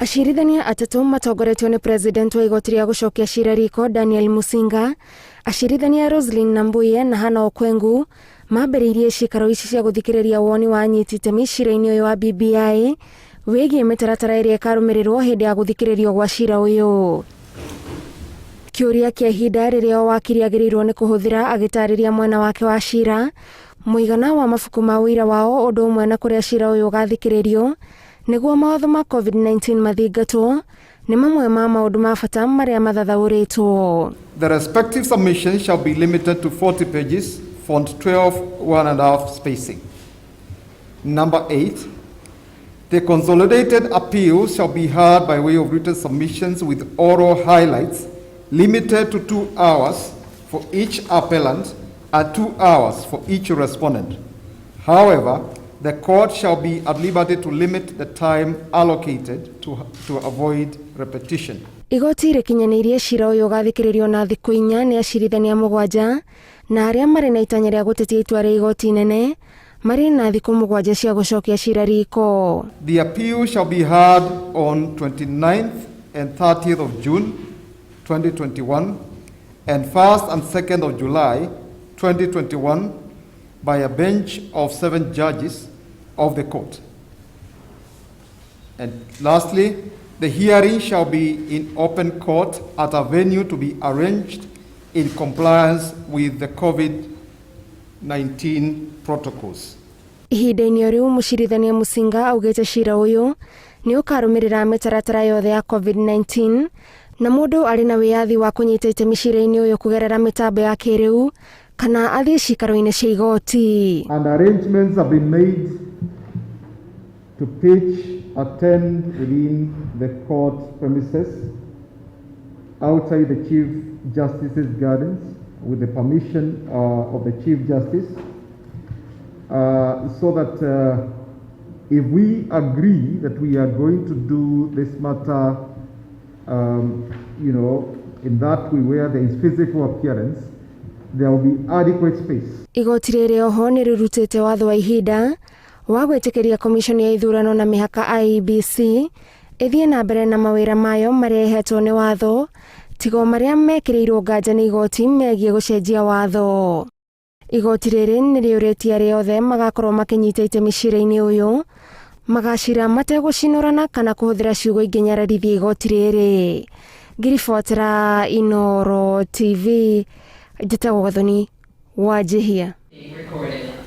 Acirithania atatũ matongoretio nĩ president wa igoti rĩa gũcokia cira riko Daniel Musinga, acirithania Roselyn Nambuye na Hannah Okwengu mambĩrĩirie ciikaro ici cia gũthikĩrĩria woni wa anyiti itemi cira-inĩ ũyũ wa BBI wĩgiĩ mĩtaratara ĩrĩa ĩkarũmĩrĩrwo hĩndĩ ya gũthikĩrĩrio gwa cira ũyũ. Kĩũria kĩa ihinda rĩrĩa o wakiri agĩrĩirwo nĩ kũhũthĩra agĩtarĩria mwena wake wa cira, mũigana wa mabuku ma ũira wao ũndũ ũmwe na kũrĩa cira ũyũ ũgathikĩrĩrio nĩguo mawatho ma COVID-19 mathingatwo nĩ mamwe ma maũndũ ma bata marĩa mathathaũrĩtwo. The respective submissions shall be limited to 40 pages, font 12, 1.5 spacing. Number 8, the consolidated appeal shall be heard by way of written submissions with oral highlights limited to 2 hours for each appellant and 2 hours for each respondent. However, the court shall be at liberty to limit the time allocated to avoid repetition. Igoti rĩkinyanĩirie cira ũyũ ũgathikĩrĩrio na thikũ 4 nĩ acirithania 7 na arĩa marĩ na itanya rĩa gũtetia itua rĩa igoti inene marĩ na thikũ 7 cia gũcokia cira riko. The appeal shall be heard on 29th and 30th of June 2021 and 1st and 2nd of July 2021 by a bench of seven judges of the court. And lastly, the hearing shall be in open court at a venue to be arranged in compliance with the COVID-19 protocols. Ihinda-inĩ o rĩu mũcirithania Musinga augĩte cira ũyũ nĩ ũkarũmĩrĩra mĩtaratara yothe ya COVID-19 na mũndũ arĩ na wĩyathi wa kũnyita itemi cira-inĩ ũyũ kũgerera mĩtambo ya kĩrĩu kana athiĩ cikaro-inĩ cia igoti. And arrangements have been made to pitch a tent within the court premises outside the Chief Justice's gardens with the permission of the Chief Justice so that if we agree that we are going to do this matter, in that way where there is physical appearance, there will be adequate space. Igoti rĩrĩ oho nĩ rĩrutĩte watho wa ihinda wa gwĩtĩkĩria komishoni ya ithurano na mĩhaka IEBC ĩthiĩ na mbere na mawĩra mayo marĩa ĩhetwo nĩ watho tigo marĩa mekĩrĩirwo nganja nĩ igoti megiĩ gũcenjia watho. Igoti rĩrĩ nĩ rĩũrĩtie arĩa othe magakorwo makĩnyita itemi cira-inĩ ũyũ magacira mategũcinũrana kana kũhũthĩra ciugo ingĩnyararithia igoti rĩrĩ. Ngiribotera Inooro TV, njĩtagwo Gathoni Wanjihia. Recorded.